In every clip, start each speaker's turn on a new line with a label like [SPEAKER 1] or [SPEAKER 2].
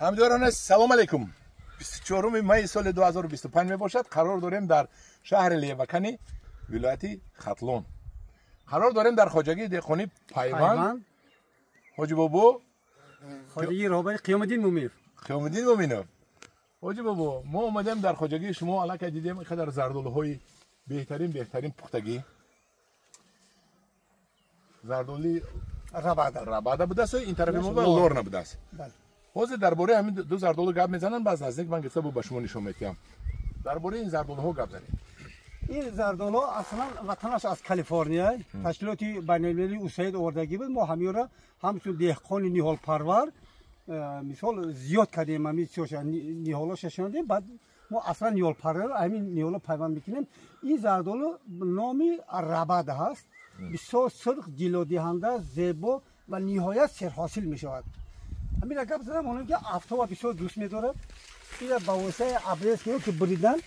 [SPEAKER 1] ҳамдиёрон, салом алейкум. 24 май соли 2025 мебошад. Қарор дорем дар шаҳри Левакани, вилояти Хатлон. Қарор дорем дар хоҷагии деҳқонӣ Пайванд. Ҳоҷи бобо,
[SPEAKER 2] хоҷагии роҳбари Қиёмиддин Муминов.
[SPEAKER 1] Қиёмиддин Муминов. Ҳоҷи бобо, мо омадем дар хоҷагии шумо, аллакай дидем ин қадар зардолуҳои беҳтарин пухтагӣ. Зардоли рабада будааст, ин тарафи мо лорна будааст. Ҳозир дар бораи ҳамин ду зардолу гап мезанам, баъз наздик ман гирифта ба шумо нишон медиҳам. Дар бораи ин зардолуҳо гап занед.
[SPEAKER 2] Ин зардолуҳо аслан ватанаш аз Калифорния, ташкилоти байналмилалии УСАИД овардагӣ буд. Мо ҳаминро ҳамчун деҳқони ниҳолпарвар мисол зиёд кардем, ҳамин ниҳолоша шунодем. Баъд мо аслан ниҳолпарвар ҳамин ниҳоло пайванд мекунем. Ин зардолу номи рабада ҳаст, бисёр сурх, ҷилодиҳанда, зебо ва ниҳоят серҳосил мешавад. Ҳамин гап задам, онам ки афтоба бисёр дӯст медорад. Ина ба воситаи обрезка ки буридан,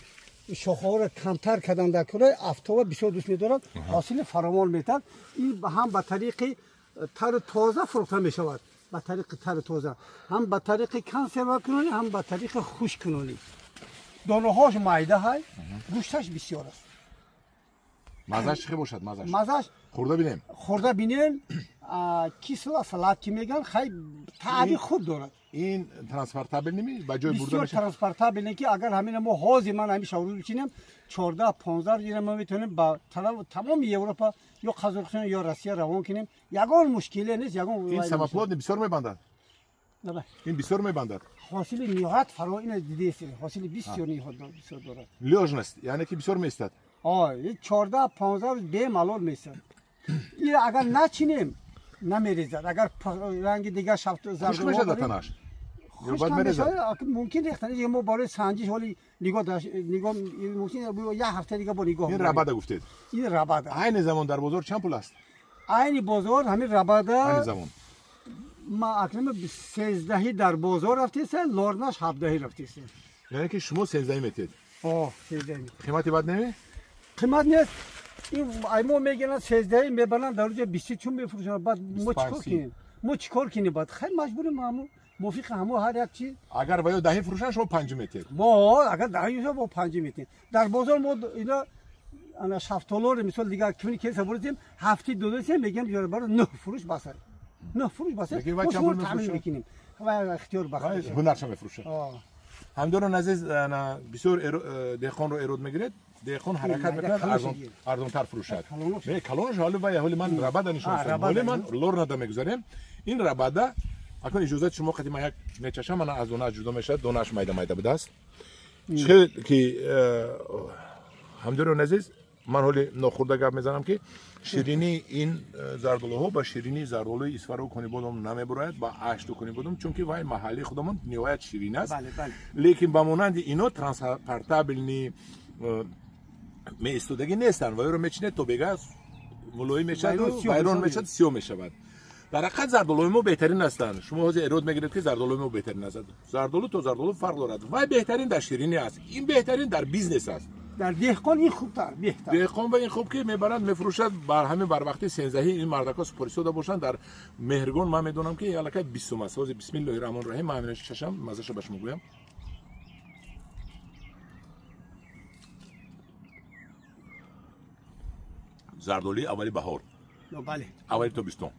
[SPEAKER 2] шохаҳоро камтар кардан дар кӯраи афтоба бисёр дӯст медорад, ҳосили фаровон метад. Ин ҳам ба тариқи тару тоза фурӯхта мешавад, ба тариқи тару тоза, ҳам ба тариқи консервакунонӣ, ҳам ба тариқи хушккунонӣ. Донаҳош майда ҳай, гӯшташ бисёр аст.
[SPEAKER 1] Мазаш чӣ бошад? Мазаш?
[SPEAKER 2] Мазаш
[SPEAKER 1] хӯрда бинем.
[SPEAKER 2] Хӯрда бинем, кисло салат ки меган, хай таъми хуб дорад.
[SPEAKER 1] Ин транспортабел неми? Ба ҷои бурда
[SPEAKER 2] мешавад? Транспортабел не, ки агар ҳамина мо ҳозир ман ҳамин шаврӯз бичинем, 14-15 ира мо метавонем ба тамоми Европа ё Қазоқистон ё Россия равон кунем. Ягон мушкиле нест, ягон.
[SPEAKER 1] Ин самоплод бисёр мебандад. Ин бисёр мебандад.
[SPEAKER 2] Ҳосили ниҳоят фаро ина дидест. Ҳосили бисёр ниҳоят бисёр дорад.
[SPEAKER 1] Лёжность, яъне ки бисёр меистад.
[SPEAKER 2] 14-15 рӯз бемалол меистад. Ира агар начинем, намерезад. Агар ранги дигар
[SPEAKER 1] хушк мешавад танаш.
[SPEAKER 2] Мумкин рехтан. Мо барои санҷиш ҳоли нигоҳ мумкин як ҳафта дига бо нигоҳ.
[SPEAKER 1] Ин рабада гуфтед?
[SPEAKER 2] Ин рабада.
[SPEAKER 1] Айни замон дар бозор чанд пул аст?
[SPEAKER 2] Айни бозор ҳамин рабада.
[SPEAKER 1] Айни замон.
[SPEAKER 2] Ма акнун 13 дар бозор рафтеса, лорнаш 17 рафтеса.
[SPEAKER 1] Яъне ки шумо 13 метед?
[SPEAKER 2] О, 13 метед.
[SPEAKER 1] Қимати бад неми?
[SPEAKER 2] Қимат нест. Ин мо мегиранд 13 мебаранд дар рӯзи 20 чун мефурӯшанд. Баъд мо чикор кунем? Мо чикор кунем баъд? Хай маҷбурем ҳамун мувофиқи ҳамон ҳар як чиз.
[SPEAKER 1] Агар ва ё 10 фурӯшанд, шумо 5 метед.
[SPEAKER 2] Мо агар 10 мо 5 метем. Дар бозор мо ина ана шафтолор мисол дигар кимни келса бурдем, 7 додасем, мегем баро 9 фурӯш басар. 9 фурӯш басар. Мо шумо таъмин мекунем. Ва ихтиёр ба худ.
[SPEAKER 1] Ҳунарша мефурӯшад. Ҳамдорон азиз, бисёр деҳқонро эрод мегиред. Деҳқон ҳаракат мекунад арзонтар фурӯшад. Не, калонаш ҳоли вай, ҳоли ман рабада нишон додам. Ҳоли ман лорнада мегузарем. Ин рабада, акнун иҷозат шумо қади ман як мечашам, мана аз донааш ҷудо мешавад, донааш майда-майда будааст. Чӣ ки ҳамдорон азиз, ман ҳоли нохӯрда гап мезанам, ки ширинии ин зардолуҳо ба ширинии зардолуи Исфару Конибодом намебурояд, ба Ашту Конибодом, чунки вай маҳаллии худамон ниҳоят ширин аст. Лекин ба монанди ино транспортабелни меистодагӣ нестанд ва ёро мечинед то бега мулоим мешавад, вайрон мешавад, сиёҳ мешавад. Дар ҳақиқат зардолуҳои мо беҳтарин ҳастанд. Шумо ҳозир эрод мегиред, ки зардолуҳои мо беҳтарин ҳастанд. Зардолу то зардолу фарқ дорад. Вай беҳтарин дар ширинӣ аст, ин беҳтарин дар бизнес аст.
[SPEAKER 2] Дар деҳқон ин хубтар, беҳтар.
[SPEAKER 1] Деҳқон ба ин хуб ки мебаранд, мефурӯшад. Бар ҳамин барвақти 13 ин мардако супористода бошанд. Дар Меҳргон ман медонам, ки аллакай 20 сум аст. Ҳозир бисмиллоҳи раҳмони раҳим, ман ҳамин чашам, мазаша ба шумо гӯям. Зардолии аввали баҳор, аввали тобистон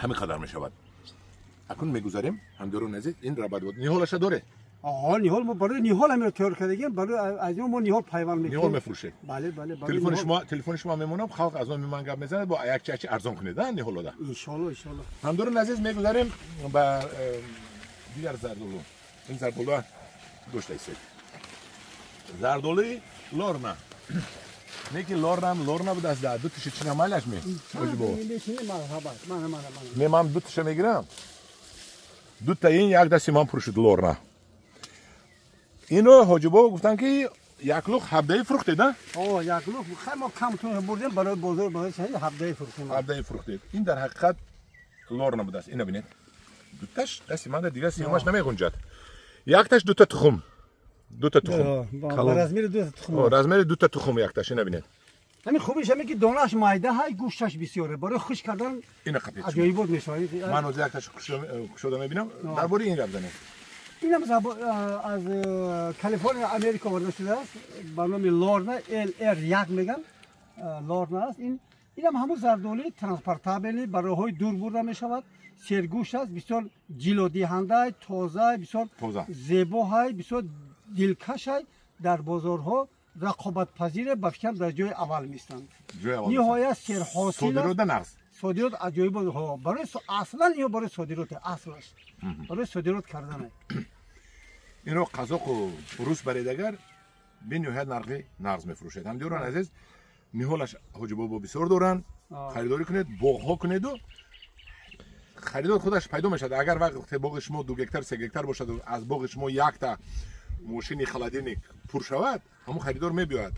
[SPEAKER 1] ҳамин қадар мешавад. Акнун мегузарем, ҳамдорон азиз, ин рабад буд. Ниҳолаша доред?
[SPEAKER 2] Оҳо, ниҳол мо барои ниҳол ҳаминро тайёр кардагем, барои аз ин мо ниҳол пайванд мекунем.
[SPEAKER 1] Ниҳол мефурӯшед?
[SPEAKER 2] Бале, бале.
[SPEAKER 1] Телефони шумо мемонам, халқ аз номи ман гап мезанад, бо як чачи арзон кунед, а ниҳолода.
[SPEAKER 2] Иншоалло, иншоалло.
[SPEAKER 1] Ҳамдорон азиз, мегузарем ба дигар зардолу. Ин зардолуа дошта истед. Зардолуи лорна. Не ки лорнам лорна будааст, да ду тиша чина майлаш ме? Не, ман ду тиша мегирам. Дута ин як дасти ман пур шуд лорна. Ино ҳоҷибо гуфтанд, ки як лух 17 фурӯхтед, а?
[SPEAKER 2] О, як лух хай мо камтун бурдем барои бозор, барои 17 фурӯхтем.
[SPEAKER 1] 17 фурӯхтед. Ин дар ҳақиқат лорна будааст. Ина бинед. Дуташ дасти ман дигар сиёмаш намеғунҷад. Якташ дута тухм. Дута тухм.
[SPEAKER 2] Размери дута тухм.
[SPEAKER 1] Размери дута тухм якташ, ина бинед.
[SPEAKER 2] Ҳамин хубиш ҳаме ки донаш майда ҳай, гӯшташ бисёре. Барои хушк кардан
[SPEAKER 1] ина қапид.
[SPEAKER 2] Аҷоибот мешавад.
[SPEAKER 1] Ман ҳозир якташ кушода мебинам. Дар бораи ин гап занем.
[SPEAKER 2] Инам аз Калифорния, Америка оварда шудааст. Ба номи Лорна LR1 меган. Лорна аст. Инам ҳамун зардоли транспортабели, ба роҳҳои дур бурда мешавад. Сергӯшт аст, бисёр ҷилодиҳанда, тоза, бисёр зебоҳай, бисёр дилкашай. Дар бозорҳо рақобатпазире, ба фикрам дар ҷои аввал меистанд. Ниҳоят серҳосил.
[SPEAKER 1] Содирота нағз.
[SPEAKER 2] Содирот аҷоибот. Барои аслан ё барои содироте, аслаш. Барои содирот кардане.
[SPEAKER 1] Инро қазоқу рус баредагар бениҳоят нархи нағз мефурӯшад. Ҳамдиёрон азиз, ниҳолаш Ҳоҷибобо бисёр доранд. Харидорӣ кунед, боғҳо кунеду харидор худаш пайдо мешавад. Агар вақте боғи шумо 2 гектар, 3 гектар бошад, аз боғи шумо якта мошини холодильник пур шавад, ҳамун харидор мебиёяд.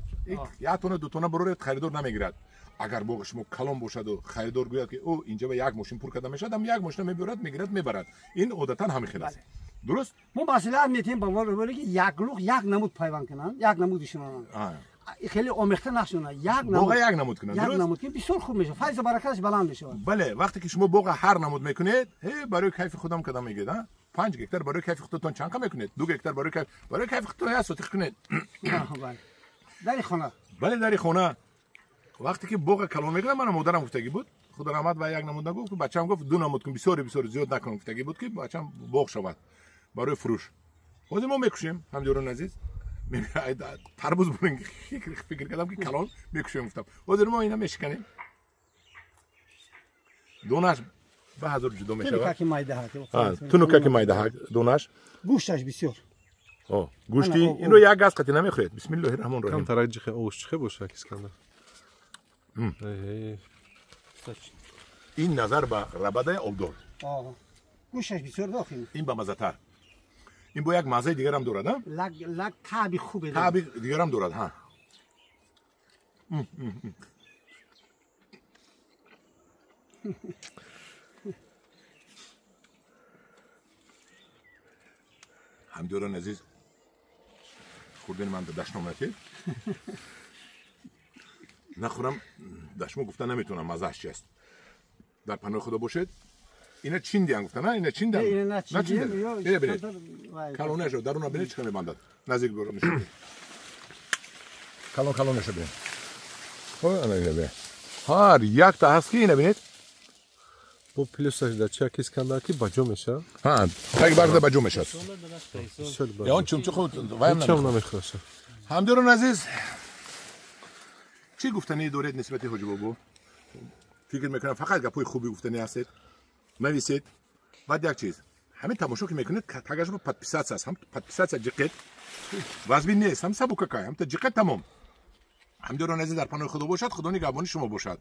[SPEAKER 1] Як тона, 2 тона бароред, харидор намегирад. Агар боғи шумо калон бошаду харидор гӯяд ки ӯ инҷа ба як мошин пур карда мешавад, ҳам як мошина мебиёрад, мегирад, мебарад. Ин одатан ҳамин хел аст. Дуруст?
[SPEAKER 2] Мо маслиҳат метиҳем ба воле ки як лух як намуд пайванд кунанд, як намуд ишонанд. Хеле омехта нашунанд, як намуд.
[SPEAKER 1] Боға як намуд кунанд,
[SPEAKER 2] дуруст? Як намуд кунанд, бисёр хуб мешавад, файзу баракаташ баланд мешавад.
[SPEAKER 1] Бале, вақте ки шумо боға ҳар намуд мекунед, барои кайфи худам кадам мегӯед, а? 5 гектар барои кайфи худатон чанд қа мекунед? 2 гектар барои кайф, барои кайфи худатон як сотих кунед.
[SPEAKER 2] Бале. Дари хона.
[SPEAKER 1] Бале, дари хона. Вақте ки боға калон мекунам, мана модарам гуфтагӣ буд, худо раҳмат ва як намуд нагуфт, бачаам гуфт 2 намуд кун, бисёре бисёр зиёд накун гуфтагӣ буд ки бачаам боғ шавад барои фурӯш. Ҳозир мо мекушем, ҳамдиёрони азиз. Тарбуз бурин фикр кардам ки калон мекушем гуфтам. Ҳозир мо ина мешиканем. Донаш ба ҳазор ҷудо мешавад.
[SPEAKER 2] Тунукаки майдаҳак.
[SPEAKER 1] Тунукаки майдаҳак донаш.
[SPEAKER 2] Гӯшташ бисёр.
[SPEAKER 1] Гӯшти инро як газ қатӣ намехӯред. Бисмиллоҳи раҳмони раҳим.
[SPEAKER 3] Камтарак ҷихе овош чихе бошад Искандар.
[SPEAKER 1] Ин назар ба рабадаи обдор.
[SPEAKER 2] Гӯшташ бисёр дохил.
[SPEAKER 1] Ин ба маззатар. Ин бо як маззаи дигарам дорад, а?
[SPEAKER 2] Лак таъби хубе
[SPEAKER 1] дорад. Таъби дигарам дорад, ҳа. Ҳамдиёрони азиз, хӯрдани ман дашном натед. Нахӯрам, дашмо гуфта наметавонам маззааш чи аст. Дар паноҳи Худо бошед. Ина чин диҳан гуфта, на? Ина чин диҳан?
[SPEAKER 2] На чин
[SPEAKER 1] диҳан. Ина бинед. Калонашо, даруна бинед чӣ мебандад. Наздик бо нишон. Калон калонаша бинед. Хо, ана ина бинед. Ҳар якта ҳаст ки ина бинед.
[SPEAKER 3] Бо плюсаш дар чи як Искандар ки баҷо мешавад?
[SPEAKER 1] Ҳа, таги барда баҷо мешавад. Он чумчуқ ваям
[SPEAKER 3] намехӯрад.
[SPEAKER 1] Ҳамдиёрони азиз, чӣ гуфтанӣ доред нисбати Ҳоҷибобо? Фикр мекунам фақат гапҳои хуби гуфтанӣ ҳастед. Нависед. Баъд як чиз, ҳамин тамошо ки мекунед, тагашба подписаться аст. Ҳам подписаться ҷиқет вазбин нест, ҳам сабукакай, ҳам та ҷиқет тамом. Ҳамдиёрони азиз, дар паноҳи Худо бошад, Худо нигаҳбони шумо бошад.